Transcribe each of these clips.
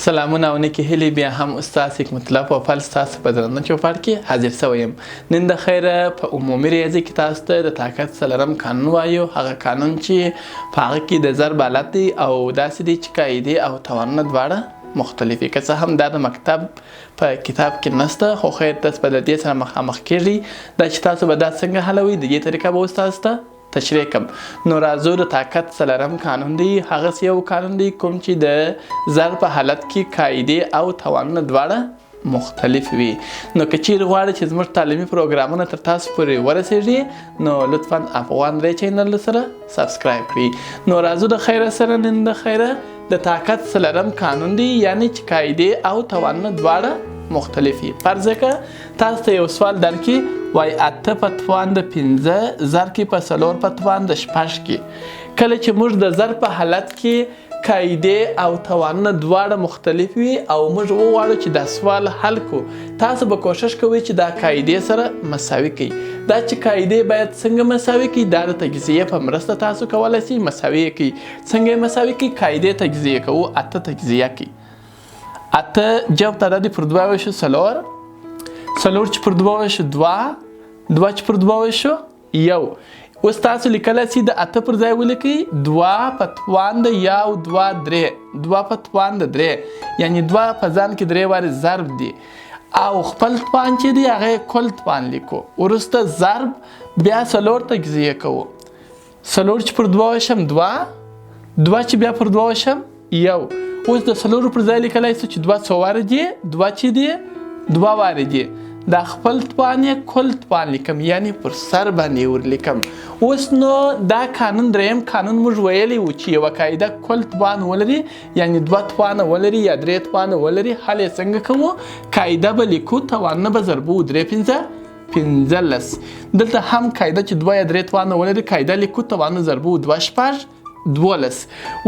سلامونه او نیکې هیلې بیا هم استاد حکمت الله پوپل ستاسو په درنه چوپړ کې حاضر شوی یم. نن د خیره په عمومي ریاضي کې تاسو ته د طاقت څلورم قانون وایو، هغه قانون چې په هغه کې د ضرب حالت دی او داسې دی چې قاعدې او توانونه دواړه مختلف وي. که څه هم دا د مکتب په کتاب کې نشته، خو خیر تاسو به له دې سره مخامخ کیږئ. دا چې تاسو به دا څنګه حلوئ، د دې طریقه به اوس تاسو ته تشریح کم. نو راځو د طاقت څلورم قانون دی، هغسې یو قانون دی کوم چې د ضرب په حالت کې قاعدې او توانونه دواړه مختلف وي. نو که چیرې غواړئ چې زموږ تعلیمي پروګرامونه تر تاسو پورې ورسیږي، نو لطفا افغان ری چینل سره subscribe کړئ. نو راځو د خیره سره نن د خیره د طاقت څلورم قانون دی، یعنی چې قاعدې او توانونه دواړه مختلف وي. فرض کړه تاسو ته یو سوال درکړي، وایي 8 په توان د 5 ضرب کې په 4 په توان د 6 کې. کله چې موږ د ضرب په حالت کې قاعدې او توانونه دواړه مختلف وي او موږ وغواړو چې دا سوال حل کړو، تاسو به کوشش کوئ چې دا قاعدې سره مساوي کړئ. دا چې قاعدې باید څنګه مساوي کړئ، دا د تجزیې په مرسته تاسو کولی شئ مساوي یې کړئ. څنګه یې مساوي کړئ؟ قاعدې تجزیه کوو، 8 تجزیه کړئ. 8 جواب ته دا دی پر 2 ویشو 4، 4 چې پر 2 ویشو 2، 2 چې پر 2 ویشو 1. اوس تاسو لیکلی شئ د 8 پر ځای ولیکئ 2 په توان د 1 2 3، 2 په توان د 3، یعنی 2 په ځان کې 3 وارې ضرب دي او خپل توان چې دی هغه یې کل توان لیکو. وروسته ضرب بیا 4 تجزیه کوو، 4 چې پر 2 ویشم 2، 2 چې بیا پر 2 ویشم 1. اوس د 4 پر ځای لیکلی شو چې 2 څو وارې دي، 2 چې دي 2 وارې دي، دا خپل توان یې کل توان لیکم، یعنی پر سر باندې یې ورلیکم. اوس نو دا قانون دریم قانون موږ ویلی و چې یوه قاعده کل توان ولري، یعنی 2 توانه ولري یا 3 توانه ولري، حل یې څنګه کوو؟ قاعده به لیکو، توانونه به ضربو، 3 5 15. دلته هم قاعده چې 2 یا 3 توانه ولري، قاعده لیکو، توانونه ضربو، 2 6 12.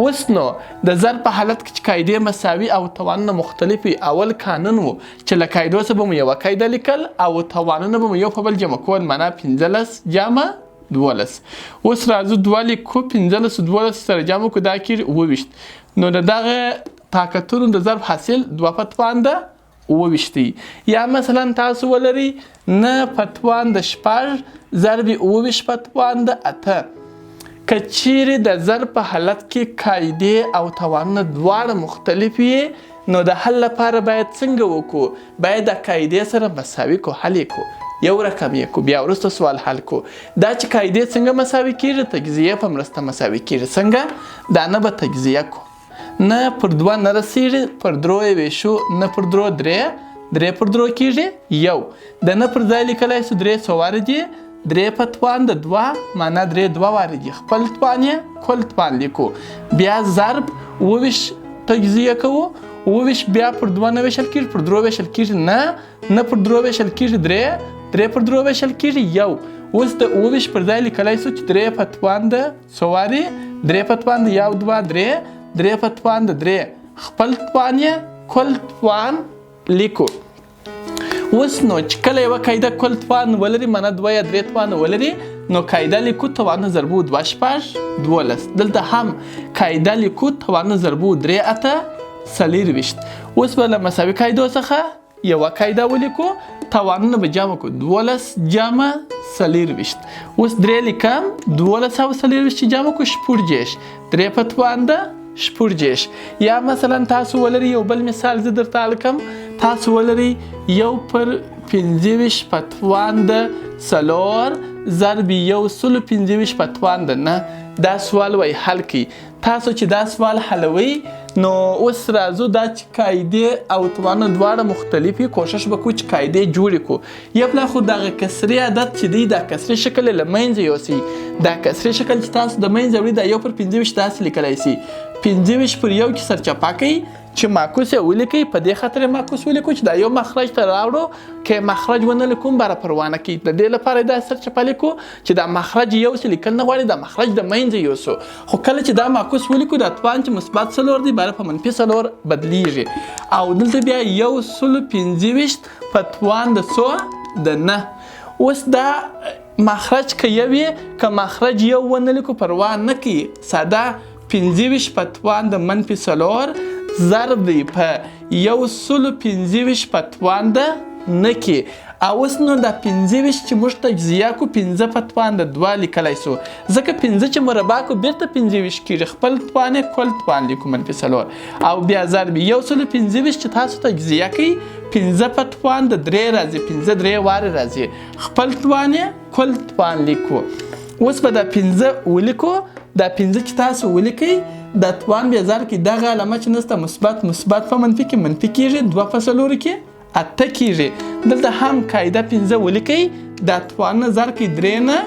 اوس نو د ضرب په حالت کې چې قاعدې مساوي او توانونه مختلف وي، اول قانون و چې له قاعدو څخه به مو یوه قاعده لیکل او توانونه به مو یو په بل جمع کول، معنا 15 جمع 12. اوس راځو 2 لیکو، 15 12 سره جمع کړو، دا کېږي 27. نو د دغه طاقتونو د ضرب حاصل 2 په توان د 27 دی. یا مثلا تاسو ولرئ 9 په توان د 6 ضرب 27 په توان د 8. که چیرې د ضرب په حالت کې قاعدې او توانونه دواړه مختلف وي، نو د حل لپاره باید څنګه وکړو؟ باید د قاعدې سره مساوي کړو، حل یې کړو، یو رقم یې کړو، بیا وروسته سوال حل کړو. دا چې قاعدې څنګه مساوي کیږي؟ تجزیې په مرسته مساوي کیږي. څنګه؟ دا نه به تجزیه کړو، نه پر 2 نه رسیږي، پر 3 یې ویشو، نه پر 3 3، 3 پر 3 کیږي 1. د نه پر ځای لیکلی شو 3 څو وارې دي؟ 3 په توان د 2، معنا 3 2 وارې دي، خپل توان یې کل توان لیکو. بیا ضرب 27 تجزیه کوو، 27 بیا پر 2 نه ویشل کیږي، پر 3 ویشل کیږي نه، نه پر 3 ویشل کیږي 3، 3 پر 3 ویشل کیږي 1. اوس د 27 پر ځای لیکلی شو چې 3 په توان د څو وارې؟ 3 په توان د 1 2 3، 3 په توان د 3، خپل توان یې کل توان لیکو. اوس نو چې کله یوه قاعده کل توان ولري، معنا 2 یا 3 توان ولري، نو قاعده لیکو، توانونه ضربو 2 6 12. دلته هم قاعده لیکو، توانونه ضربو 3 8 24. اوس به له مساوي قاعدو څخه یوه قاعده ولیکو، توانونه به جمع کړو، 12 جمع 24. اوس 3 لیکم، 12 او 24 چې جمع کړو 36، 3 په توان ده 36. یا مثلا تاسو ولرئ یو بل مثال زه درته لیکم، تاسو ولرئ 1 پر 25 په توان د 4 ضرب 125 په توان د 9. دا سوال وایي حل کړئ. تاسو چې دا سوال حلوئ، نو اوس راځو دا چې قاعدې او توانونه دواړه مختلف وي، کوشش به کوو چې قاعدې جوړې کړو. یو پلا خو دغه کسري عدد چې دی، دا کسري شکل یې له منځه یوسئ. دا کسري شکل چې تاسو د منځه وړئ، دا 1 پر 25 داسې لیکلی شئ، 25 پر 1 کې سرچپه کړئ چې معکوس یې ولیکئ. په دې خاطر یې معکوس ولیکو چې دا یو مخرج ته راوړو، که یې مخرج ونه لیکو هم باره پروا نه کوي. د دې لپاره یې داسې سرچپه لیکو چې دا مخرج یو څه لیکل نه غواړي، دا مخرج د منځه یوسو. خو کله چې دا معکوس ولیکو، دا توان چې مثبت 4 دی باره په منفي 4 بدلیږي. او دلته بیا 125 په توان د څو؟ د 9. اوس دا مخرج که یو وي، که مخرج یو ونه لیکو پروا نه کوي، ساده 25 په توان د منفي 4 ضرب دی په 125 په توان د نه کې. او اوس نو دا 25 چې موږ تجزیه کو 5 په توان د 2 لیکلی سو، ځکه 5 چې مربع کو بیرته 25 کېږي، خپل توان یې کل توان لیکو منفي 4، او بیا ضرب 125 چې تاسو تجزیه کوئ 5 په توان د 3 راځي، 5 درې وارې راځي، خپل توان یې کل توان لیکو. اوس به دا 5 ولیکو، دا 5 چې تاسو ولیکئ دا توان بیا ضرب کړئ، دغه علامه چې نسته مثبت مثبت په منفي کې منفي کېږي، 2 په 4 کې 8 کېږي. دلته هم قاعده 5 ولیکئ، دا توان نه ضرب کړئ 3 نه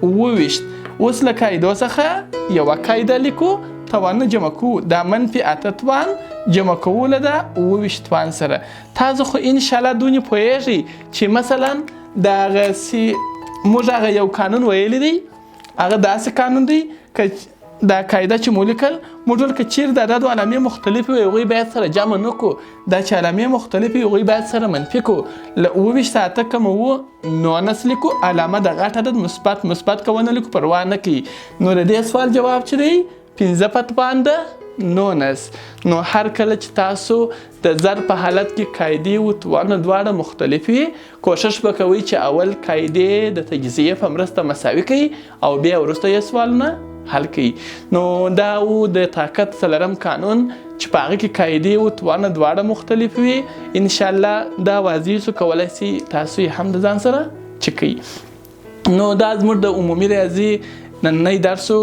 27. اوس له قاعدو څخه یوه قاعده لیکو، توان نه جمع کوو، دا منفي 8 توان جمع کوو له دا 27 توان سره. تاسو خو انشاءالله دونې پوهېږئ چې مثلا دغسې موږ هغه یو قانون ویلی دی، هغه داسې قانون دی که دا قاعده چې مو ولیکل، موږ ویل که چیرې د عددو علامې مختلفې وي هغوی باید سره جمع نه کړو، دا چې علامې مختلفې وي هغوی باید سره منفي کړو. له 27 اته کموو 19 لیکو، علامه د غټ عدد مثبت مثبت که ونه لیکو پروا نه کوي. نو د دې سوال جواب چې دی 5 په توان د 19. نو هر کله چې تاسو د ضرب په حالت کې قاعدې و توانونه دواړه مختلف وي، کوشش به کوئ چې اول قاعدې د تجزیې په مرسته مساوي کړئ او بیا وروسته یې سوالونه حل کړئ. نو دا و د طاقت څلورم قانون چې په هغه کې قاعدې و توانونه دواړه مختلف وي. انشاءالله دا واضح سو، کولی سئ تاسو یې هم د ځان سره چک کړئ. نو دا زموږ د عمومي ریاضي نننی درس و.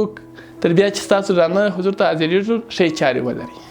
تر بیا چې ستاسو درانه حضور ته حاضرېږو، ښې چارې ولرئ.